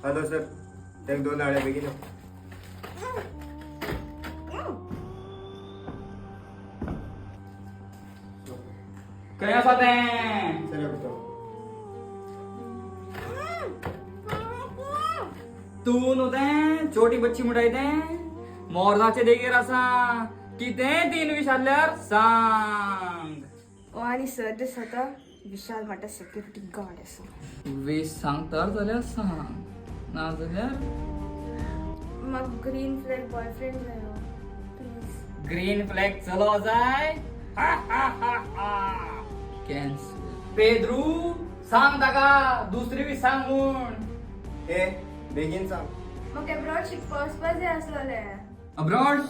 Hello sir, तेक दोन हाडे बेगीन यो. खंय आसा तें? सर, यो. तूं न्हू तें छोटी बच्ची म्हणटाय तें मोर्जाचे देगेर आसा. कितेंय तीन विचारल्यार सांग. ओ आनी सर दिसता विशाल म्हणटा सेक्युरिटी गार्ड आसा. वीस सांगता जाल्यार सांग, ना जाल्यार म्हाका ग्रीन फ्लॅग बॉयफ्रेंड जायो प्लीज. ग्रीन फ्लॅग चलो जाय. कॅन्सल. पेद्रू, सांग ताका दुसरी बी सांग म्हूण. ए, बेगीन सांग. म्हाका एब्रॉड शिकपा वचपा जाय आसलोलें. अब्रॉड?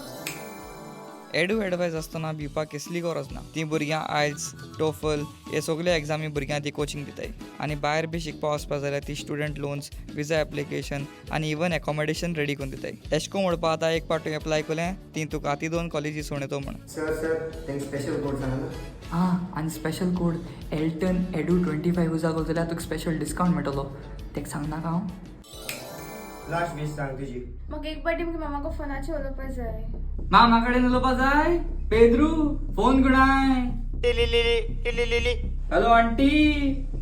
एडू एडवायज आसतना भिवपाक कसली गरज ना. तीं भुरग्यां आयल्स, टोफल हे सगळे एग्जामी भुरग्यांक ती कोचिंग दिताय आनी भायर बी शिकपा वचपा जाल्यार ती स्टुडंट लोन्स, विजा एप्लिकेशन आनी इवन एकोमोडेशन रेडी करून दिताय. एशें कोन्न म्हणपा आतां एक पाट तुवें एप्लाय केलें, ती तुका आतां दोन कॉलेजी सोडयतो म्हण. सर, सर, तेंक स्पेशल कोड सांगा ना. आं, आनी स्पेशल कोड एल्टन एडू 25 यूज केलो जाल्यार तुका स्पेशल डिस्कावंट मेळटलो. तेका सांगनाका हांव. लास्ट वीश सांग तुजी. म्हाका एक पाटी म्हगे मामाको फोनाचेर उलोवपा जाय. मामा कडेन उलोवपा जाय. पेद्रू, फोन गुणाय. हॅलो आंटी,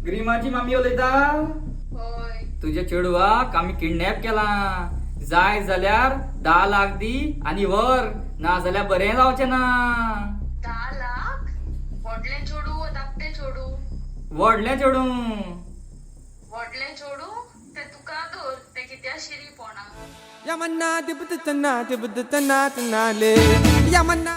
ग्रीमाची मामी उलयता. तुज्या चेडवाक आमी किडनॅप केला. जाय जाल्यार 10 लाख दी आनी व्हर, ना जाल्यार बरें जावचें ना. 10 लाख? व्हडलें चेडूं वो धाकटें चेडूं? व्हडलें चेडूं. व्हडलें चेडूं तें तुका धर, तें कित्या शिरी पोणा. Yamanna dibudutana dibudutana tanale. Yamanna.